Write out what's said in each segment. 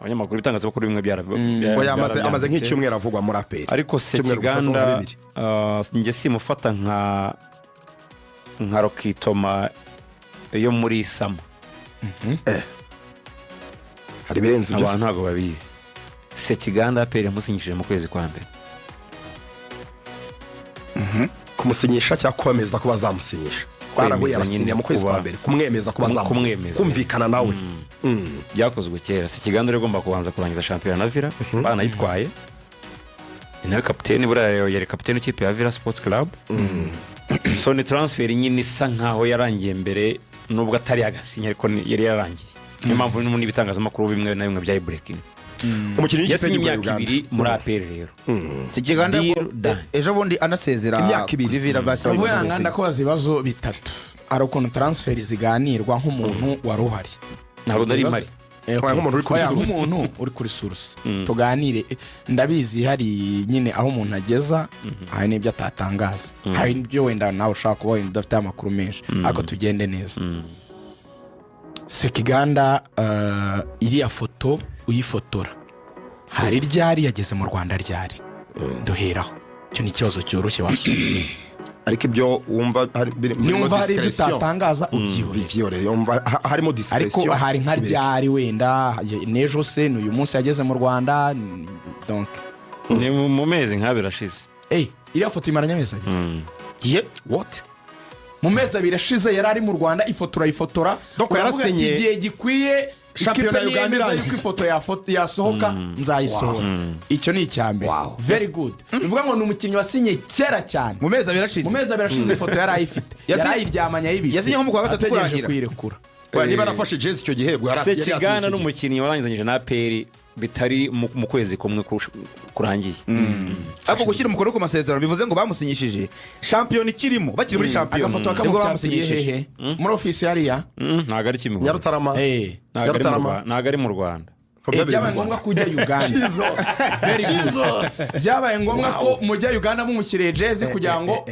Abanyamakuru, ibitangazamakuru bimwe Oya, amaze byarabyanditse. nk'icyumweru avugwa muri APR. Ariko Icyumweru gusa, si nka Sekiganda, bibiri. njye simufata nka recrutement yo muri summer. Hari ibirenze ibyo. Abantu ntabwo babizi. Sekiganda, APR yamusinyishije mu kwezi kwa mbere. Kumusinyisha cyangwa kubameza ko bazamusinyisha? Twarahuye, Kwemeza arasinya nyine mu kwezi kwa mbere, kumwemeza ko bazamu Kumwemeza. kumvikana nawe. Byakozwe kera. Sekiganda rero ugomba kubanza kurangiza shampiyona na Villa banayitwaye, ni nawe kapiteni. Buriya yari kapiteni w'ikipe ya Villa Sports Club. So ni transfer nyine isa nkaho yarangiye mbere, nubwo atari yagasinya, ariko yari yarangiye. Niyo mpamvu n'ibitangazamakuru bimwe na bimwe byayiburekinze. Umukinnyi w'ikipe Yasinye y'igihugu ya imyaka Uganda. 2 muri APR rero. Sekiganda Deal done. ejo bundi anasezera Imyaka 2. kuri Villa basi. Uvuye aha, ndakubaza ibibazo bitatu. Hari ukuntu transfer ziganirwa nk'umuntu wari uhari. Ntabwo nari mpari. Okay. Oya, nk'umuntu uri kuri Oya, source. nk'umuntu uri kuri source tuganire. Ndabizi hari nyine aho umuntu ageza, hari n'ibyo atatangaza, hari n'ibyo wenda nawe ushobora kuba wenda udafite amakuru menshi, ariko tugende neza. Sekiganda, iriya foto uyifotora hari ryari? Yageze mu Rwanda ryari? Duheraho, icyo ni ikibazo cyoroshye wasubiza. Ariko ibyo wumva birimo Niwumva hari ibyo discretion, utatangaza, ubyihorere. Byihorere. Yumva harimo Ariko discretion. hari nka ryari wenda, n'ejo se, ni uyu munsi yageze mu Rwanda, donc? Ni mu mezi nk'abiri ashize. Iriya foto imaranye amezi 2. Ye, what? Mu mezi 2 ashize yari ari mu Rwanda, ifoto urayifotora, Donc uravuga ati, yarasinye igihe gikwiye, shampiyona ikipe ya Uganda niyemeza yuko irangiye. ifoto yasohoka, nzayisohora. Icyo ni icya mbere. Very good. Bivuga ngo ni umukinnyi wasinye kera cyane. Mu mezi 2 ashize. Mu mezi 2 ashize ifoto yari ayifite, yari ayiryamanye, ayibitse, Yasinye nko mu kwa gatatu ategereje kurangira. kuyirekura. Oya, niba yarafashe jezi icyo gihe, ubwo yari Sekiganda yasinye icyo gihe. n'umukinnyi warangizanyije na APR bitari mu kwezi kumwe kurangiye. Ariko gushyira umukono ku masezerano bivuze ngo bamusinyishije shampiyona ikirimo, bakiri muri shampiyona Agafoto nibwo kamucyatiriye bamusinyishije. hehe? Muri ofisi hariya? Ntabwo ari Kimihurura. Nyarutarama. Ntabwo ari mu Nyarutarama. Ntabwo ari mu Rwanda. Byabaye ngombwa ko ujya Uganda. Very good. Byabaye ngombwa ko mujya Uganda mumushyiriye jezi kugira ngo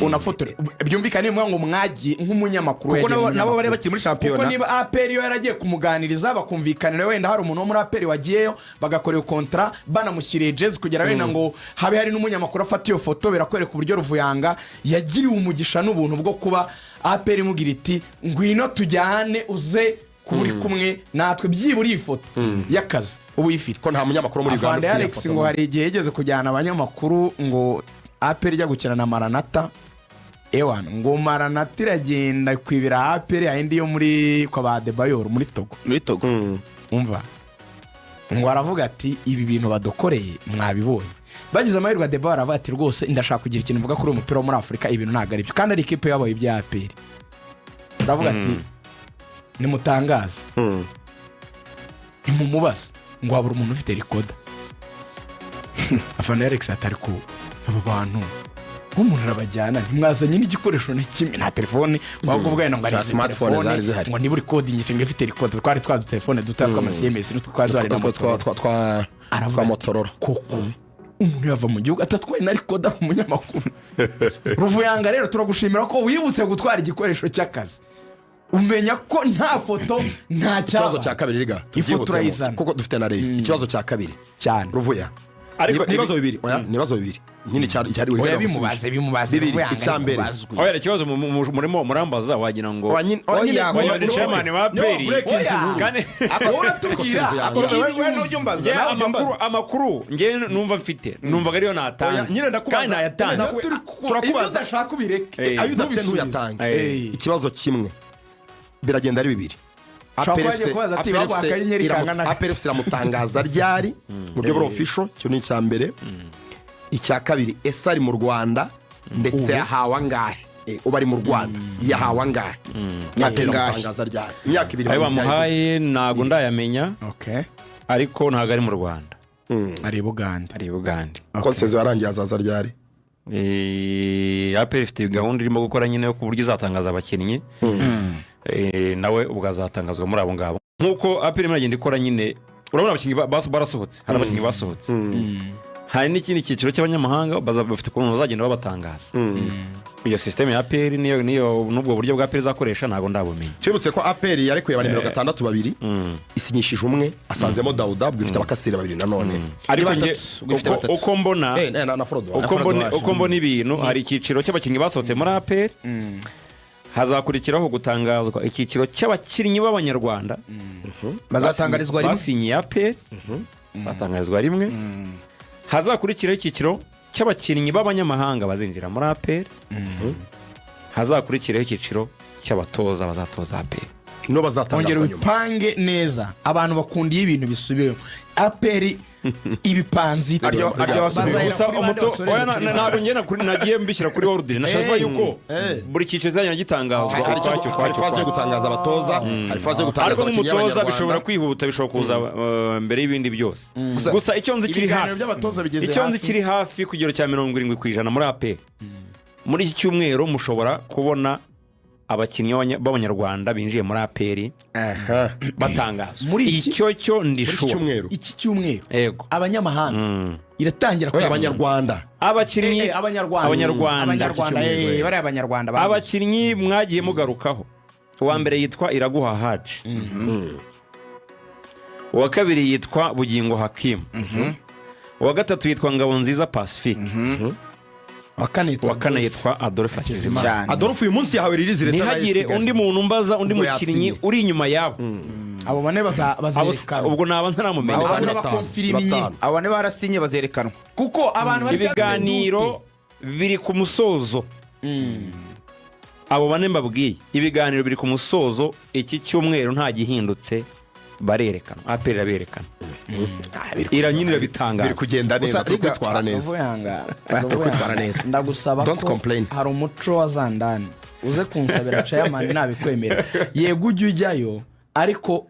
unafotore, byumvikane niba ngo mwagiye nk'umunyamakuru, Kuko yagiye nabo bari nk'umunyamakuru. bakiri muri shampiyona. Kuko niba APR yo yaragiye kumuganiriza, bakumvikanira, wenda hari umuntu wo muri APR wagiyeyo, bagakora iyo contrat, banamushyiriye jezi kugira wenda ngo habe hari n'umunyamakuru afata iyo foto, birakwereka uburyo Ruvuyanga yagiriwe umugisha n'ubuntu bwo kuba APR imubwira iti: "Ngwino tujyane, uze kuba uri kumwe natwe, byibura iyi foto y'akazi uba uyifite." Ko nta munyamakuru muri Uganda Afande ufite iyo Alex foto. ngo hari igihe yigeze kujyana abanyamakuru, ngo APR ijya gukina na Maranata. Ewana, ngo Maranata iragenda kwibira APR yayindi yo muri kwa ba Debayor muri Togo. Muri Togo. Umva, ngo aravuga ati: "Ibi bintu badukoreye mwabibonye." Bagize amahirwe, Adebayor aravuga ati: "Rwose ndashaka kugira ikintu mvuga kuri uyu mupira wo muri Afurika, ibintu ntabwo ari byo." Kandi ari ikipe yabaye ibya APR. Aravuga ati: "Nimutangaze, nimumubaze." Ngo habura umuntu ufite recorder. Afande Alex atari ku abo bantu, nk'umuntu arabajyana, ntimwazanye n'igikoresho na kimwe, nta telefone waba kuvuga wenda ngo Nta ari izi smartphone telefone, zari zihari. ngo niba uri coding ngo ifite recorder. Twari twa dutelefone dutoya tw'ama CMS n'utwo twari duhari na Motorola. Aravuga twa ati, Motorola. "Koko umuntu yava mu gihugu atatwaye na recorder mu munyamakuru?" Ruvuyanga rero, turagushimira ko wibutse gutwara igikoresho cy'akazi, umenya ko nta foto nta Ikibazo cyaba. cya kabiri riga Ifoto tubyihutemo, urayizana. kuko dufite na reyo. Ikibazo cya kabiri Cyane. Ruvuya, Ariko ibibazo bibiri, oya, ni ibibazo bibiri nyine cyari Oya, bimubaze, bimubaze. Bibiri. Ruvuyanga. Icya mbere. Kubazwe. Oya, ikibazo murimo murambaza wagira ngo Oya, oya, nyine- Oya, wagira ngo ni chairman wa APR. Oya. Kandi Wowe uratubwira Wowe ntujya umbaza, Njye nawe ujya amakuru umbaza. Amakuru njye numva mfite, numvaga ariyo natanga. Oya, nyine ndakubaza. Kandi nayatanze. Nyine Turakubaza, ibyo udashaka ubireke. Ayo udafite Ntubisubize. ntuyatange. Ikibazo kimwe, biragenda ari bibiri. Ushobora kuba yagiye kubaza ati: "Baguha akanyenyeri kangana gute?" APR FC iramutangaza ryari mu buryo buri official? Icyo ni icya mbere. Icya kabiri, ese ari mu Rwanda ndetse yahawe angahe? Ubu ari mu Rwanda, yahawe angahe? APR Ingahe? iramutangaza ryari? Imyaka 2. Ayo bamuhaye ntabwo ndayamenya, ariko ntabwo ari mu Rwanda. Ari i Bugande. Ari i Bugande. Ko saison yarangiye, azaza ryari? APR ifite gahunda irimo gukora nyine yo ku buryo izatangaza abakinnyi. Nawe ubwo azatangazwa muri abo ngabo, nk'uko APR irimo iragenda ikora nyine. Urabona abakinnyi barasohotse, hari abakinnyi basohotse. Hari n'ikindi cyiciro cy'abanyamahanga, bafite ukuntu bazagenda babatangaza. Iyo système ya APR niyo n'ubwo buryo bwa APR izakoresha ntabwo ndabumenya. Twibutse ko APR yarekuye ba nimero 6 babiri, isinyishije umwe, asanzemo Dawuda, ubwo ifite abakaseri babiri nanone. Ariko Ni njye batatu, ubwo ifite batatu. Uko mbona Na Frodo. uko mbona Frodo. Uko mbona ibintu, hari icyiciro cy'abakinnyi basohotse muri APR, hazakurikiraho gutangazwa icyiciro cy'abakinnyi b'Abanyarwanda Bazatangarizwa rimwe. Basinyiye APR, batangarizwa rimwe. Hazakurikiraho icyiciro cy'abakinnyi b'abanyamahanga bazinjira muri APR, hazakurikiraho icyiciro cy'abatoza bazatoza APR. No Ongera bazatangazwa nyuma. ubipange neza. Abantu bakunda iyo ibintu bisubiwemo. APR ibipanze ite? Aryo wasubiye. Bazahera Gusa kuri bande, basoreze oya, kuri bande? ntabwo njye nagiye mbishyira kuri ordre. Nashaka kuvuga yuko buri cyiciro kizajya gitangazwa Hari ukwacyo, hari ukwacyo, phase yo ukwacyo. gutangaza abatoza, hari phase yo gutangaza Ariko abakinnyi nk'umutoza b'Abanyarwanda. bishobora kwihuta, bishobora kuza mbere y'ibindi byose. Gusa icyo nzi kiri Ibiganiro hafi, by'abatoza bigeze icyo nzi hafi. kiri hafi ku kigero cya 70% muri APR, muri iki cyumweru mushobora kubona abakinnyi b'Abanyarwanda binjiye muri APR batangazwa. Muri iki- Icyo cyo Muri iki ndishuwa. cyumweru? Iki cyumweru? Yego. Abanyamahanga iratangira Oya, Abanyarwanda. Abakinnyi Abanyarwanda. Abanyarwanda. Abanyarwanda. Iki cyumweru, Bariya Abanyarwanda baguze. Abakinnyi mwagiye mugarukaho, uwa mbere yitwa Iraguha Haji, uwa kabiri yitwa Bugingo Hakimu, uwa gatatu yitwa Ngabonziza Pacifique, Uwa kane yitwa uwa kane Adolphe. yitwa Adolphe Hakizimana. Cyane. Adolphe uyu munsi yahawe release letter na AS Ntihagire Kigali. undi muntu mbaza undi Ubwo mukinnyi yasinye. uri inyuma yabo. Abo bane bazerekanwa. Ubwo naba ntaramumenya. Abo Cyane bane batanu, bakonfirimye. batanu. Abo bane barasinye, bazerekanwa. Kuko abantu bari Ibiganiro biri ku musozo. Abo bane mbabwiye, ibiganiro biri ku musozo. Iki cyumweru nta gihindutse, barerekana. APR iraberekana, iranyine irabitangaza. Biri kugenda neza, Gusa turi kwitwara neza. Ruvuyanga, Turi kwitwara neza. ndagusaba Don't ko complain. hari umuco wa zandani, uze kunsabira chairman nabikwemera. Yego, ujye ujyayo, ariko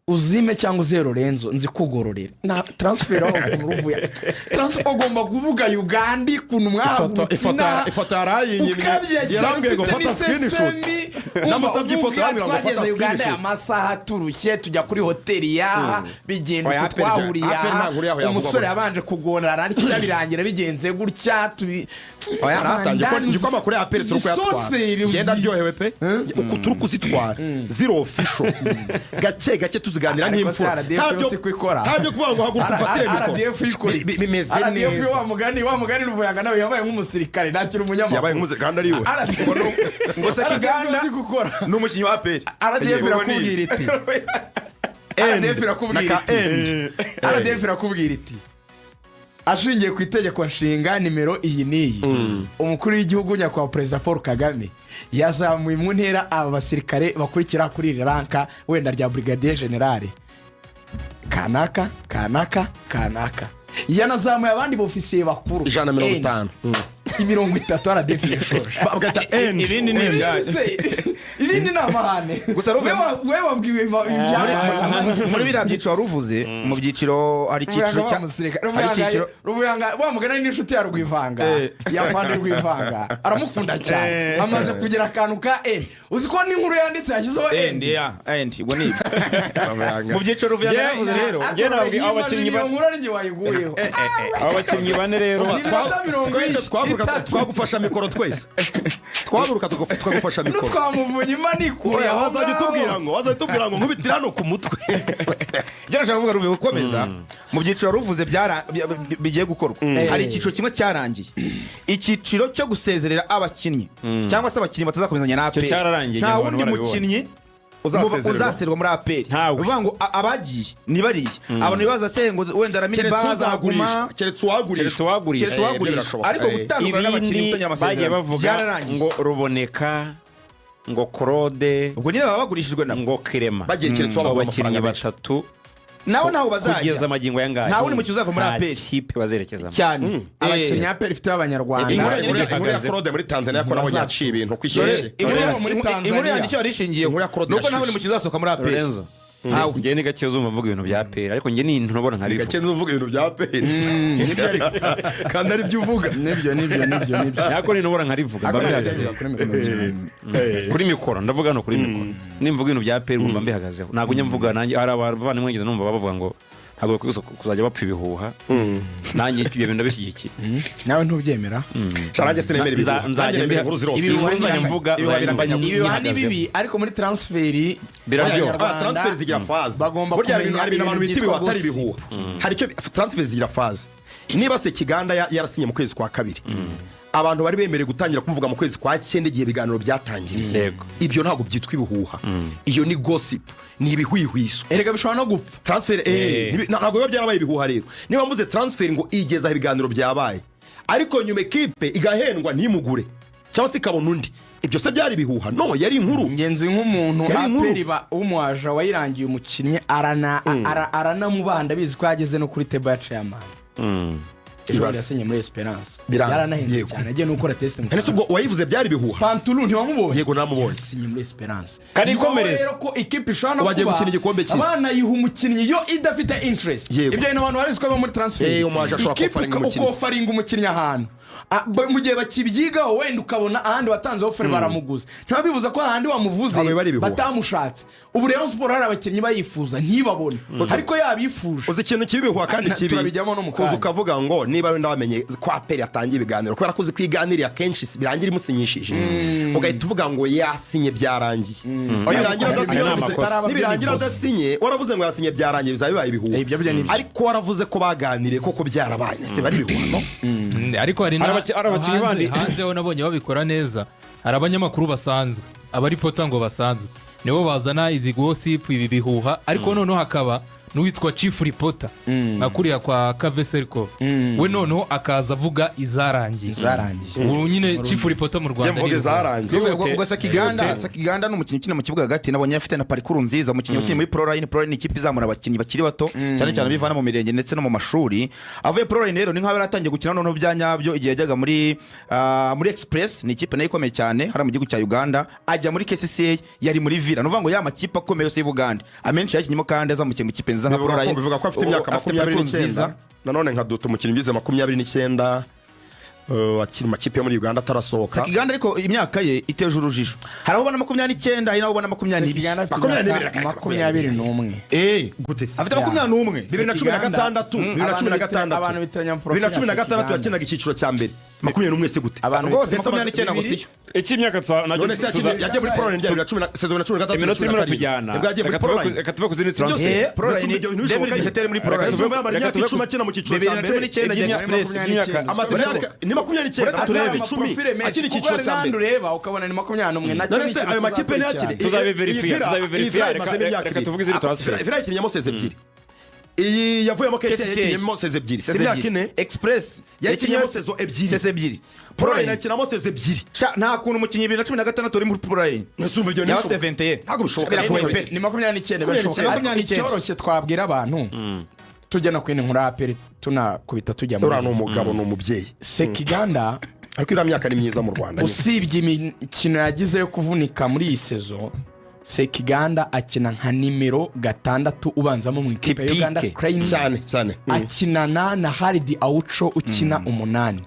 uzime cyangwa uze Lorenzo nzikugororera na transfer. Aho ukuntu ruvuya transfer, ugomba kuvuga Uganda ukuntu mwahagurutse inaha, Ifoto yarayinyimye. ukabyakira Yarambwiye ngo ufite fata screenshot. n'isesemi. Namusabye ifoto, Umva, arambwira ngo fata twageze Uganda screenshot. aya masaha turushye, tujya kuri hoteli yaha, bigenda Oya, uku, twahuriye APR aha, nta nkuru yaho yavuga umusore gutya. yabanje kugorana atya, birangira bigenze gutya Oya, yaratangiye ko Zandani njye ko amakuru ya APR turi kuyatwara. Zisoseri Ngenda aryohewe pe, uku turi kuzitwara zero official, gake gake, tuziganira Ariko se nk'imfura. RDF Ntabyo yo siko ikora. ntabyo kuvuga ngo haguruka umfatire mikoro. RDF ikora iki? Bimeze RDF neza. Wa mugani Ruvuyanga nawe yabaye nk'umusirikare, ntakiri umunyamakuru. Yabaye nk'umusirikare kandi ari we. RDF Ngo Sekiganda uzi gukora. ni umukinnyi wa APR. RDF irakubwira iti, RDF irakubwira Naka iti, end. RDF irakubwira iti: "Ashingiye ku itegeko nshinga nimero iyi n'iyi, umukuru w'igihugu nyakubahwa Perezida Paul Kagame yazamuye mu ntera aba basirikare bakurikira kuri iri rank wenda rya brigadier general kanaka, kanaka, kanaka, yanazamuye abandi bofisiye bakuru." 150. Imirongo itatu RDF yashoje. Bagahita end. Ibindi ni ibyayo. Ibindi ni amahane. Gusa We wabwiwe ibyawe. Muri biriya byiciro wari uvuze, mu byiciro hari icyiciro cya hari icyiciro Ruvuyanga wa mugani n'inshuti ya Rwivanga, ya Fande Rwivanga, aramukunda cyane. Amaze kugira akantu ka N, uzi ko n'inkuru yanditse yashyizeho End. N. Ya end, ubwo ni ibyo mu byiciro Ruvuyanga yaravuze rero. Njye nabwiye abo bakinnyi Iyo nkuru ari njye wayiguyeho. Abo bakinnyi bane rero, Ni iminota mirongo Twese twahaguruka itatu. twagufasha mikoro, twese twahaguruka tukagufasha mikoro. N'utwamuvunye imana ikuye Oya, aho wazajya ngaho. utubwira ngo wazajya utubwira ngo nkubitire hano ku mutwe. Ibyo nashaka kuvuga, Ruvuye, gukomeza mu byiciro wari uvuze bigiye gukorwa, hari icyiciro kimwe cyarangiye, icyiciro cyo gusezerera abakinnyi cyangwa se abakinnyi batazakomezanya na APR. Cyararangiye, Nta abantu wundi barabibonye. mukinnyi Uzasezererwa. uzasezererwa muri APR. Ntawe. Uvuga ngo abagiye ni bariya abantu bibaza se ngo wenda Ramini Keretse bazaguma. uzagurisha, keretse uwagurisha. Keretse uwagurisha. Keretse uwagurisha. Birashoboka. Ariko gutandukana n'abakinnyi, Ibindi gutangira bagiye amasezerano bavuga byararangiye. ngo Ruboneka, ngo Claude, Ubwo nyine baba bagurishijwe nabo. ngo Kirema. Bagiye keretse Abo uwabagura bakinnyi amafaranga menshi. batatu Nabo ntaho bazajya. Kugeza amagingo aya ngaya Nta wundi mukino uzava muri nta APR. kipe bazerekezamo. Cyane. Abakinnyi APR ifite b'Abanyarwanda. Inkuru ya Claude muri Tanzania ko nabonye yaciye ibintu Dore, kwishyushye. Lorenzo. Muri inkuru Tanzania. yanjye icyo yari ishingiyeho Inkuru ya Claude nuko nta wundi yashyushye. mukino uzasohoka muri APR. Lorenzo, Ntawe. njye ni gake uzumva mvuga ibintu bya APR, ariko njye ni ntubona nkabivuga. Gake uvuga ibintu bya APR kandi ari byo uvuga. Nibyo, nibyo, nibyo, nibyo. Ariko nintubona nkarivuga mba mbihagazeho. Kuri mikoro. Kuri mikoro, ndavuga hano kuri mikoro, nimvuga ibintu bya APR mba mbihagazeho. Ntabwo njya mvuga nanjye. Hari abavandimwe ngeze numva bavuga ngo Ntabwo bakwiye kuzajya bapfa ibihuha. Nanjye ibyo bintu ndabishyigikiye. Nawe ntubyemera? Sha, nanjye sinemera ibihuha. Nzajya Nanjye nemera inkuru ziri ibihuha official. nzajya mvuga, Ibihuha nzajya biranganya. Ibihuha ni nyihagazeho. bibi, ariko muri transfer Biraryoha. Ah, transfer zigira phase. Bagomba Burya hari kumenya ibintu, hari ibintu abantu ibintu bita ibihuha byitwa atari gossip. ibihuha. Hari icyo transfer zigira phase. Niba Sekiganda yarasinye mu kwezi kwa kabiri, abantu bari bemerewe gutangira kumuvuga mu kwezi kwa cyenda, igihe ibiganiro byatangiriye. Ibyo ntabwo byitwa ibihuha, iyo ni gossip, ni ibihwihwiswa. Erega bishobora no gupfa. Transfer ntabwo biba byarabaye ibihuha. Rero niba mvuze transfer ngo igeze aho ibiganiro byabaye, ariko nyuma ekipe igahendwa ntimugure cyangwa se ikabona undi, ibyo se byari ibihuha? No, yari inkuru. Ingenzi nk'umuntu Yari inkuru. APR w'umuaja wayirangiye umukinnyi, aranamubanda, abizi ko yageze no kuri table ya chairman. Ejo bundi Ibaze. yasinye muri Esperance. Biranga. Yaranahenze cyane, agiye no gukora test mu Ese ubwo wayivuze byari ibihuha? Pantulu ntiwamubonye? Yego, namubonye. Yasinye muri Esperance. Kari Ni ngombwa ikomereze. rero ko ikipe ishobora no Ubu agiye kuba gukina igikombe cy'isi. banayiha umukinnyi yo idafite interest. Yego. Ibyo bintu abantu barazi ko biba muri transfer. Umuaje ashobora Ikipe kofaringa umukinnyi. ukofaringa umukinnyi ahantu, mu gihe bakibyigaho, wenda ukabona ahandi watanze offer baramuguze, ntibabibuza ko ahandi wamuvuze Ntabwo biba ari ibihuha. batamushatse. Ubu Rayon Sport hari abakinnyi bayifuza ntibabone, ariko yabifuje. Uzi ikintu kibi ibihuha kandi kibi? Turabijyamo no mu Kuza kanya. ukavuga ngo niba wenda wamenye ko APR yatangiye ibiganiro, kubera ko uzi ko iganiriye akenshi birangira imusinyishije, ugahita uvuga ngo yasinye byarangiye. Nibirangira Ayo adasinye ni waravuze- amakosa. Nibirangira adasinye waravuze ngo yasinye byarangiye, bizaba bibaye ibihuha. Ibyo byo ni byo. Ariko waravuze ko baganiriye koko byarabaye, ese bari ibihuha? No. Ariko hari Hari abakinnyi hanze, bandi. hanze ho nabonye babikora neza. Hari abanyamakuru basanzwe, abaripota ngo basanzwe, nibo bazana izi gossip, ibi bihuha, ariko noneho hakaba n'uwitwa chief reporter, nka kuriya kwa Kaveserko, we noneho akaza avuga izarangiye. Izarangiye. Ubu nyine chief reporter mu Rwanda Mvuga ni izarangiye. Ubwo Sekiganda ni umukinnyi ukina mu kibuga hagati, nabonye afite na parcours nziza, umukinnyi ukina muri Proline. Proline ni ikipe izamura abakinnyi bakiri bato, cyane cyane bivana mu mirenge ndetse no mu mashuri. Avuye Proline rero ni nk'aho yari atangiye gukina noneho bya nyabyo igihe yajyaga muri Express, ni ikipe nayo ikomeye cyane hariya mu gihugu cya Uganda, ajya muri KCCA, yari muri Villa. Ni ukuvuga ngo ya makipe akomeye yose y'u Bugande amenshi yakinnyemo, kandi azamukiye mu kipe nziza nka Bivuga ko Proline. Bivuga ko afite imyaka Afite 29. parcours nziza. Nanone nka duta umukinnyi ugize 29, akiri mu makipe yo muri Uganda atarasohoka. Sekiganda ariko imyaka ye iteje urujijo. Hari aho ubona 29, hari n'aho ubona 20. Sekiganda afite 22, imyaka reka, 21. Gute se? Afite 21. 2016, 2016, Abantu bitiranya 2016 yakinaga icyiciro cya mbere. 21 se gute? Abantu Rwose bitwa- 29 ngo siyo. Icy'imyaka nacyo None se yagiye muri Proline ryari? Saison 2016, Iminota irimo 2017. iratujyana. Nibwo yagiye muri Reka tuve Proline. reka tuve ku zindi transfer. Proline, Mbese ibyo bintu bishoboka? 2017 muri Proline. Reka tuve yamara Reka imyaka tuve 10 akina mu cyiciro cya mbere. 2019 ajya Express. Imyaka- Amaze imyaka ni 29, Uretse turebe. imyaka 10 akina icyiciro cya n'ahandi mbere. Ureba ukabona ni 21, nacyo None ni se ikintu ayo makipe ntiyakine? tuzakurikirana. Tuzabiverifiya, tuzabiverifiya. Reka tuvuge izindi transfer. Villa yakinnyemo saison ebyiri. Iyi yavuyemo KCCA KCCA. yakinnyemo saison ebyiri. Si imyaka 4? Express yakinnyemo saison ebyiri. Saison ebyiri. Proline Proline yakinamo saison ebyiri. Sha, nta kuntu umukinnyi 2016 uri muri Proline Ese umva ibyo yaba afite ntibishoboka. 21. Ntabwo bishoboka. Birashoboka pe. Ni 29, birashoboka. Ariko 29. icyoroshye twabwira abantu, tujya no kwino nkuru APR, tunakubita tujya Uriya ni muri umugabo, ni umubyeyi. Sekiganda. Ariko iriya myaka ni myiza mu Rwanda nyine. Usibye imikino yagize yo kuvunika muri iyi saison, Sekiganda akina nka nimero 6 ubanzamo mu ikipe ya Typique. Uganda Cranes. Cyane cyane. Akinana na Haridi Awuco ukina 8.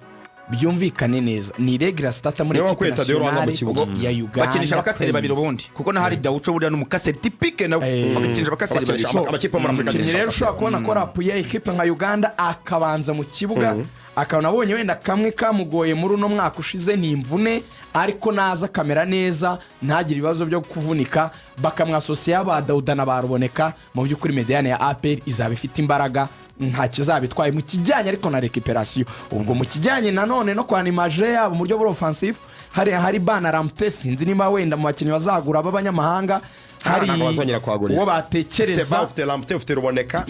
Byumvikane neza, ni regular starter muri Niwe ekipe wakwiye Tadeo Rwanga mu nationale kibuga. ya Uganda Bakinisha abakaseri babiri Cranes. ubundi, kuko na hari Dawuco buriya ni umukaseri typique nawe. Bagakinisha abakaseri babiri. Bakinisha amakipe yo muri Afurika Umukinnyi akinisha rero ushobora kubona ko rapuye ekipe nka Uganda akabanza mu kibuga, akabona abonye wenda kamwe kamugoye muri uno mwaka ushize ni imvune, ariko naza akamera neza, ntagire ibibazo byo kuvunika, bakamwasosiya ba Dawuda na ba Ruboneka, mu by'ukuri médiane ya APR izaba ifite imbaraga, nta kizabitwaye mu kijyanye ariko na récupération. Ubwo mu kijyanye nanone no kwanimaje yabo mu buryo buri offensif, hari bana Ramte, sinzi niba wenda mu bakinnyi bazagura b'abanyamahanga hari Ntabwo bazongera kuhagurira. uwo Ufite batekereza. Ba, ufite Lamptey, ufite Ruboneka.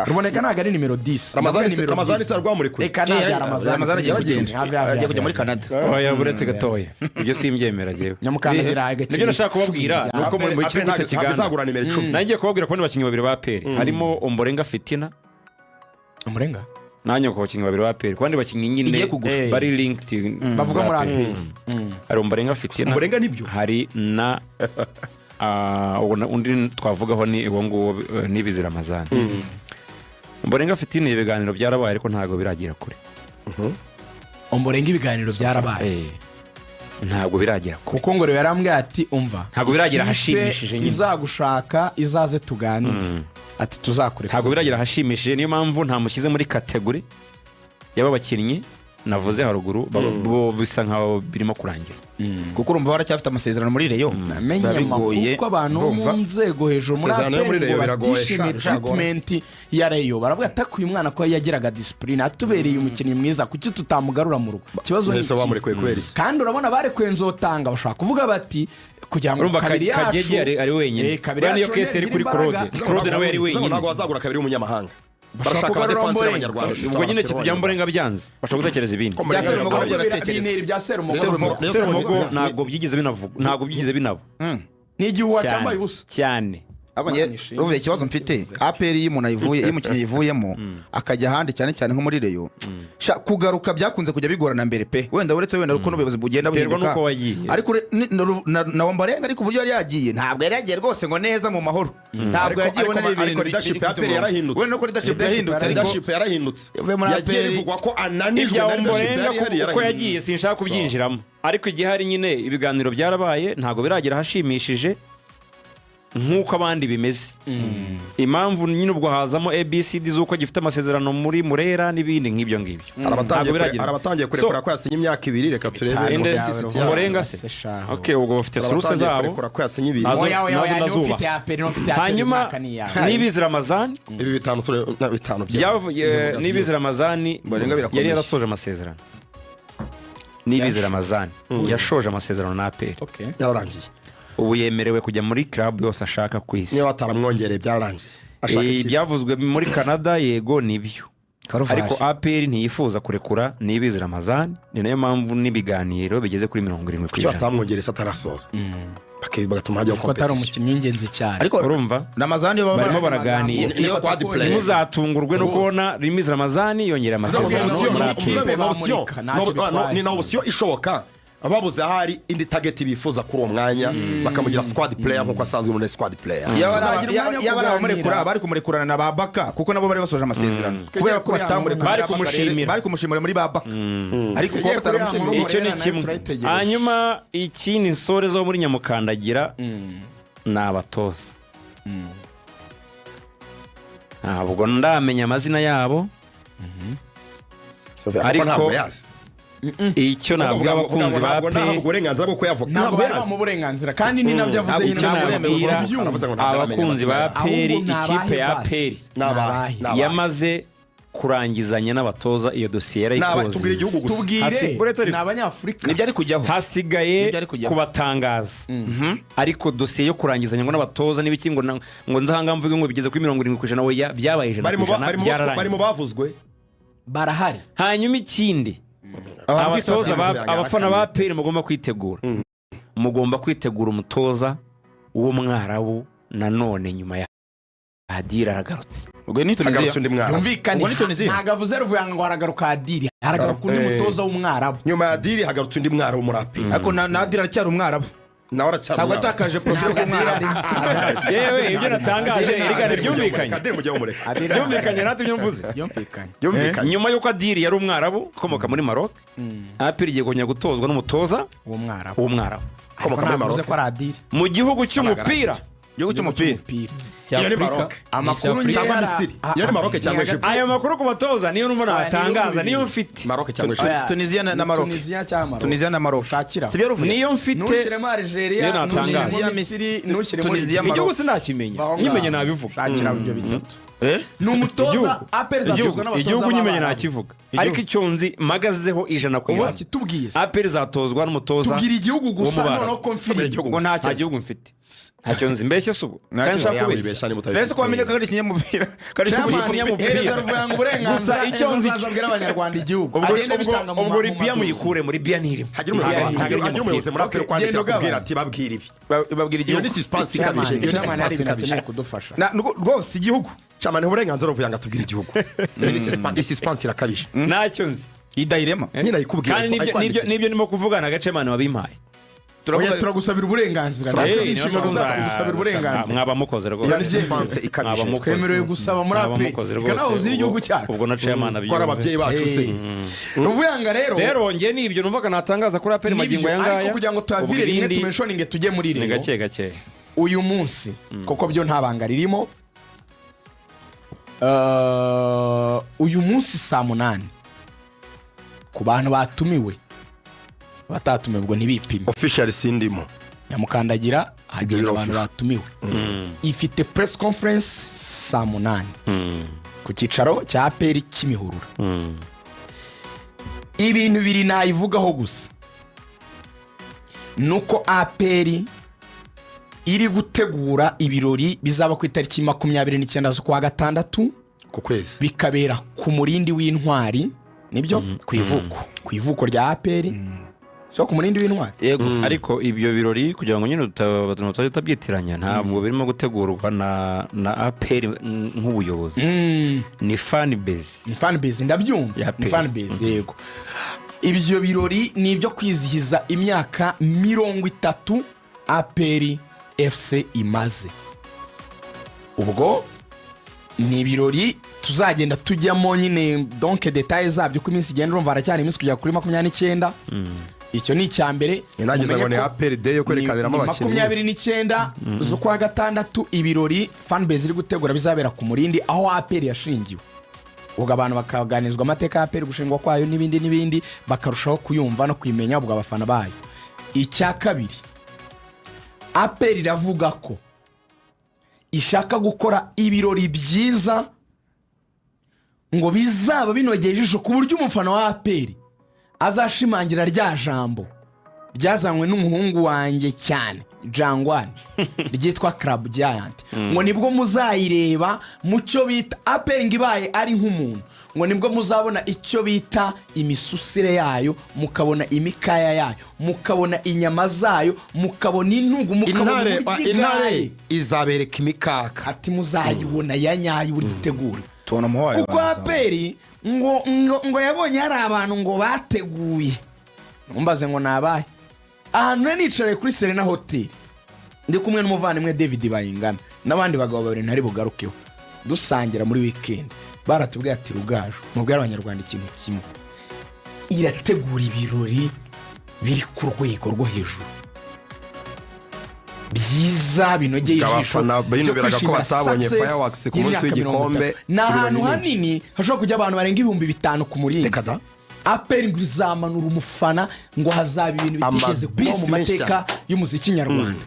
Ruboneka ntabwo ari nimero 10. Ramazani Ntabwo ari nimero Ramazani 10. se rwamurekuye? Reka ntabwo Ramazani. Ramazani agiye Yaragiye. kugenda. Have, have, Agiye kujya have. muri Canada. Oya, buretse gatoya, ibyo simbyemera njyewe. Nyamukandagira agakina. Nibyo nashaka kubabwira, ni uko muri APR kiri ntabwo Sekiganda izagura nimero 10. Nanjye kubabwira ko bakinnyi babiri ba APR harimo Omborenga Fitina. Umurenga. Nanjye ku bakinnyi babiri ba APR, ku bandi bakinnyi nyine Igiye kugura. Bari linked Bavuga muri APR. Hari Omborenga Fitina. Omborenga nibyo. Hari na undi twavugaho ni uwo nguwo, Nibizi Ramazani. Omborenga Fitina, ibiganiro byarabaye ariko ntabwo biragera kure. Umurenga ibiganiro byarabaye. Ntabwo biragera kure. Kuko ngo rero yarambwiye ati: "Umva, Ntabwo biragera ikipe ahashimishije nyine. izagushaka izaze tuganire." Ati tuzakureka. Ntabwo biragera ahashimishije, niyo mpamvu ntamushyize muri category y'aba bakinnyi navuze haruguru, bo bisa nkaho birimo kurangira. Kuko urumva baracyafite amasezerano muri Rayon. Namenye Biba amakuru bigoye, ko abantu bo mu urumva? nzego hejuru muri Amasezerano yo muri APR ngo Rayon biragoye, batishimiye sha, treatment ya Rayon. Baravuga ati: "Uyu mwana ko yagiraga discipline, atubereye umukinnyi mwiza, kuki tutamugarura mu rugo?" Ikibazo ni Mbese iki? bamurekuye kubera iki? Kandi urabona barekuye Nzotanga, bashobora kuvuga bati kugira ngo Urumva kabiri yacu Kagege ari wenyine. Kabiri Buriya niyo yacu case yari kuri ntigira imbaraga. Claude. Claude nawe yari wenyine. Ntabwo bazagura kabiri w'umunyamahanga. Bashobora Barashaka kugarura abadefansi Ombolenga. b'abanyarwanda. Ubwo nyine kitujya Mborenga byanze, bashobora gutekereza ibindi. Ko Bya Mborenga Serumogo biragoye. nabyo biratekerezwa. Bintera ibya Serumogo. Serumogo. Serumogo ntabwo byigeze binavugwa, ntabwo byigeze binaba. Ni igihuha Cyane, cyambaye ubusa. cyane. Abonye uvuye ikibazo mfite, APR iyo umuntu ayivuye, iyo umukinnyi ayivuyemo akajya ahandi, cyane cyane nko muri Rayon, sha, kugaruka byakunze kujya bigorana mbere pe. Wenda uretse wenda uko n'ubuyobozi bugenda Biterwa buhinduka. n'uko wagiye. Ariko na Ombolenga, ariko uburyo yari yagiye, ntabwo yari yagiye rwose ngo neza mu mahoro, ntabwo Ariko- yagiye ubona ariko- ari ibintu ariko leadership ya APR yarahindutse. Wenda nuko leadership yahindutse, ariko Leadership yarahindutse. Yavuye muri Yagiye APR. bivugwa ko ananijwe Ibya na leadership Ombolenga yari ihari, uko yarahindutse. yagiye sinshaka kubyinjiramo, ariko igihari nyine ibiganiro byarabaye, ntabwo biragera ahashimishije nk'uko abandi bimeze. Impamvu nyine ubwo hazamo ABCD z'uko gifite amasezerano muri Murera n'ibindi nk'ibyo ngibyo. Hari abatangiye Ntabwo biragera. hari abatangiye kurekura ko yasinye imyaka 2. Reka turebe Inde? authenticity yabo. Ombolenga se? Okay, ubwo bafite Hari source abatangiye zabo. kurekura ko yasinye 2. Nazo- Oya, oya, nazo oya, niba ndazubaha. ufite APR, niba ufite APR, Hanyuma umwaka ni iyawe. Nibizi Ramazani Ibi 5 na 5 byavuye, Nibizi Ramazani Mborenga birakomeje. yari yarasoje amasezerano. Nibizi Ramazani yashoje amasezerano na APR. Okay. Yararangiye. Ubu yemerewe kujya muri club yose ashaka ku isi. Niba bataramwongereye, byararangiye, ashaka ikipe. Ibyavuzwe muri Canada, yego nibyo, Karuvali. ariko APR ntiyifuza kurekura Nibizi Ramazani, ni nayo mpamvu n'ibiganiro bigeze kuri 70 ku Kuki ijana. batamwongereye se atarasoza? Bagatuma hajyaho Kuko atari competition. umukinnyi w'ingenzi cyane. Ariko Urumva Ramazani yo barimo baraganira. Ni squad player. Ntimuzatungurwe no kubona Nibizi Ramazani yongera amasezerano Option, muri ni APR. ukuvuga ngo ni option. Bamurika, ntacyo bitwaye. Ni na option ishoboka, babuze ahari indi target bifuza kuri uwo mwanya, bakamugira squad player nk'uko asanzwe muri squad player. Yaba ari Tuzagira umwanya wo yaba ari abamurekura, kuganira. bari kumurekurana na ba Baka, kuko nabo bari basoje amasezerano. Kubera ko Kuri ya batamurekura, Bari kumushimira. bari kumushimira muri ba Baka, ariko kuba Tugiye kuri ya bataramushimira. nkuru. Icyo ni Nayo kimwe. turayitegereje. Hanyuma ikindi nsore zo muri Nyamukandagira ni abatoza. Ntabwo ndamenya amazina yabo, ariko ariko ntabwo yazi. Icyo navuga, abakunzi ba Ntabwo pe ntabwo uburenganzira bwo kuyavuga. Ntabwo Ntabwo bari yazi. bamuha uburenganzira, kandi ni nabyo avuze Ntabwo nyine. Icyo ntabwo nabwira uremewe. Aravuze ngo ntabwo aramenya abakunzi ba amazina yabo. APR, Ahubwo ni ikipe ya abahe APR basi? Ni abahe? Ni abahe? Ni abahe? Yamaze kurangizanya n'abatoza, iyo dosiye Ni abahe? Tubwire igihugu yarayikoze. gusa. Tubwire. Uretse ariko- Ni abanyafurika. Nibyo ari kujyaho. Hasigaye Nibyo ari kujyaho. kubatangaza, ariko dosiye yo kurangizanya ngo n'abatoza n'ibiki, ngo ngo nzahanga mvuge ngo bigeze kuri 70%, oya, byabaye ijana Bari ku mu ijana, bari mu byararangiye. bavuzwe. Barahari. Hanyuma ikindi, Abantu abatoza kwisasira. abafana ba APR mugomba kwitegura, mugomba kwitegura umutoza w'umwarabu nanone nyuma ya Adil aragarutse. Ubwo ni Tunisia. Hagarutse undi mwana. Yumvikane. Ubwo ni Tunisia. Ntabwo avuze Ruvuyanga ngo haragaruka Adil, haragaruka undi mutoza w'umwarabu. Nyuma ya Adil hagarutse undi mwara w'umuraperi. Ariko na Adil aracyari umwarabu. Nawe aracyari Ntabwo umwarabu. yatakaje profil y'umwarabu. Yewe, ibyo natangaje erega byumvikanye. Adil mujye mumureka. Byumvikanye natwe ibyo mvuze. Byumvikanye. Byumvikanye. Nyuma y'uko Adil yari umwarabu ukomoka muri Maroc, APR igiye kongera gutozwa n'umutoza W'umwarabu. w'umwarabu Ukomoka Ariko muri ntabwo avuze Maroc. ko ari Adil. Mu gihugu cy'umupira. Igihugu cy'umupira. Umupira. Iyo ni Cy'Afurika. Maroc. Amakuru Ni Cyangwa ngera- Misiri. Iyo ni Maroc cyangwa Ni Egypt. Ayo makuru ku batoza niyo numva Oya, ni natangaza, ibihugu niyo bibiri. mfite. Maroc cyangwa Egypt. Oya, Tunisia na ni Maroc. Tunisia cyangwa Maroc. Tunisia na Maroc. Shakira. Sibyo Ruvuye? Niyo mfite. Ntushyiremo Algeria, Niyo natangaza. ntushyiremo Misiri, ntushyiremo Tunisia, Egypt. Maroc. Igihugu sinakimenya. Vaho ngaho. Nyimenye nabivuga. Shakira ibyo bitatu. Eh? Ni umutoza Igihugu. APR izatozwa n'abatoza Igihugu nyimenye b'Abarabu. nakivuga, ariko icyo nzi magazeho 100%, Kitubwiye se. APR izatozwa n'umutoza Tubwira igihugu gusa. w'umubarabu. Noneho confirm. Igihugu Ngo gusa. ntacyo Nta azi. gihugu mfite, ntacyo nzi, mbeshye se ubu Ntacyo kandi nshaka Yawe kubeshya? wibeshya niba utabifite. Mbese ko wamenye ko ari ikinyamupira, ko ari Chairman, ikinyamupira. hereza Ruvuyanga uburenganzira, Gusa icyo ejo nzi azaza abwire abanyarwanda igihugu. Ubwo Agende abitanga mu ubwo mu Libya madusi. muyikure muri Libya ntirimo. Hagira umuyobozi Ntabwo ari hagira umuyobozi muri APR Okay, kwandikira genda akubwira ugabanya. ati babwira ibi. Babwira Iyo igihugu. ni suspense Chairman, ikabije. Iyo ni Chairman hari suspense ibintu ikabije. akeneye kudufasha. Rwose igihugu. Chairman, uburenganzira Ruvuyanga atubwira igihugu. Iyo ni suspense irakabije. Ntacyo nzi. Idahirema. Nyine ayikubwira. Kandi n'ibyo ndimo kuvuga na Gacemana wabimpaye. Oya, turagusabira uburenganzira. Eh, niyo mpamvu Turagusabira uburenganzira. Mwaba mukoze Iyo rwose. ni suspense ikabije. Mwaba mukoze. Twemerewe gusaba muri Mwaba APR. mukoze Reka nawe rwose. uzire igihugu cyacu. Ubwo na chairman Ko ari abyumve. ababyeyi bacu se. Ruvuyanga rero. Rero njye ni ibyo numvaga natangaza kuri APR magingo aya ngaya. Ariko kugira ngo Ubwo tuhavire rimwe, ibindi tumentioninge tujye muri ni Rayon gake gake. Uyu munsi koko byo nta banga ririmo. Uyu munsi saa 8 ku bantu batumiwe, batatumiwe ubwo ntibipime. Official sindimo. Nyamukandagira hagenda Ibyo abantu official. batumiwe. Ifite press conference saa 8 ku cyicaro cya APR Kimihurura. Ibintu bibiri nayivugaho gusa ni uko APR iri gutegura ibirori bizaba ku itariki 29 z'ukwa gatandatu, Ku kwezi. bikabera ku Murindi w'Intwari, nibyo? Ku ivuko. Ku ivuko rya APR, so ku Murindi w'Intwari. Yego. Ariko ibyo birori, kugira ngo nyine tutajya tutabyitiranya, ntabwo birimo gutegurwa na APR nk'ubuyobozi, ni fan base. Ni fan base, ndabyumva. Ya Ni APR. fan base, yego. Ibyo birori ni ibyo kwizihiza imyaka 30 APR FC imaze. Ubwo ni ibirori tuzagenda tujyamo nyine, donc détails zabyo uko iminsi igenda. Urumva haracyari iminsi kugera kuri 29. Icyo ni icya mbere. Inageza ngo Mumenye ni ko APR Day yo kwerekaniramo ni abakinnyi. 29 z'ukwa gatandatu, ibirori fanbase iri gutegura bizabera ku Murindi aho APR yashingiwe. Ubwo abantu bakaganizwa amateka ya APR, gushingwa kwayo n'ibindi n'ibindi, bakarushaho kuyumva no kuyimenya, ubwo abafana bayo. Icya kabiri, APR iravuga ko ishaka gukora ibirori byiza ngo bizaba binogeye ijisho, ku buryo umufana wa APR azashimangira rya jambo ryazanywe n'umuhungu wanjye cyane Jangwani ryitwa Club Giant, ngo nibwo muzayireba mu cyo bita APR ngo ibaye ari nk'umuntu, ngo nibwo muzabona icyo bita imisusire yayo, mukabona imikaya yayo, mukabona inyama zayo, mukabona intugu, mukabona Intare uburyo intare igaye. Izabereka imikaka. Ati muzayibona ya nyayo uburyo itegura. Tubona umuhaye. Kuko APR ngo yabonye hari abantu ngo bateguye, mbaze ngo nabaye ahantu nari nicaye kuri Serena Hoteli ndi kumwe n'umuvandimwe David Bayingana n'abandi bagabo babiri ntari bugarukeho, dusangira muri weekend, baratubwiye ati: "Rugaju, mubwire Abanyarwanda ikintu kimwe, irategura ibirori biri ku rwego rwo hejuru, byiza binogeye ijisho." Abafana binubiraga ko Byo kwishimira batabonye success fireworks ku munsi y'imyaka w'igikombe. 30. Ni ahantu Ibirori ni hanini hashobora kujya abantu barenga 5000 ku Murindi. Reka da. APR ngo izamanura umufana, ngo hazaba ibintu bitigeze kubaho mu Amabisi menshi. mateka y'umuziki nyarwanda.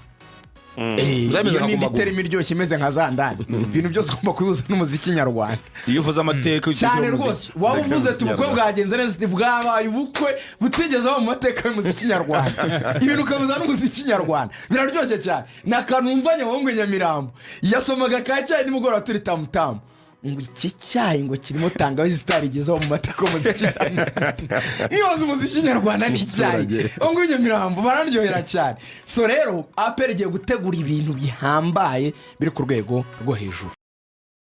Bizameze Iyo nka ni indi Guma Guma. terima iryoshye imeze nka za ndani, ibintu byose ugomba kubihuza n'umuziki nyarwanda. Iyo uvuze amateka Cyane y'umuziki. rwose. Waba uvuze ati ubukwe bwagenze neza, ati bwabaye ubukwe butigeze buba mu mateka y'umuziki nyarwanda, ibintu ukabuza n'umuziki nyarwanda, biraryoshye cyane. Ni akantu wumva Nyabahungu Nyamirambo yasomaga ka cyayi nimugoroba turi Tamutamu, ngo iki cyayi ngo kirimo tangawizi itarigezeho mu mateka y'umuziki nyarwanda. Nibaza umuziki nyarwanda n'icyayi, ngo Nyamirambo bararyohera cyane. So rero APR igiye gutegura ibintu bihambaye biri ku rwego rwo hejuru.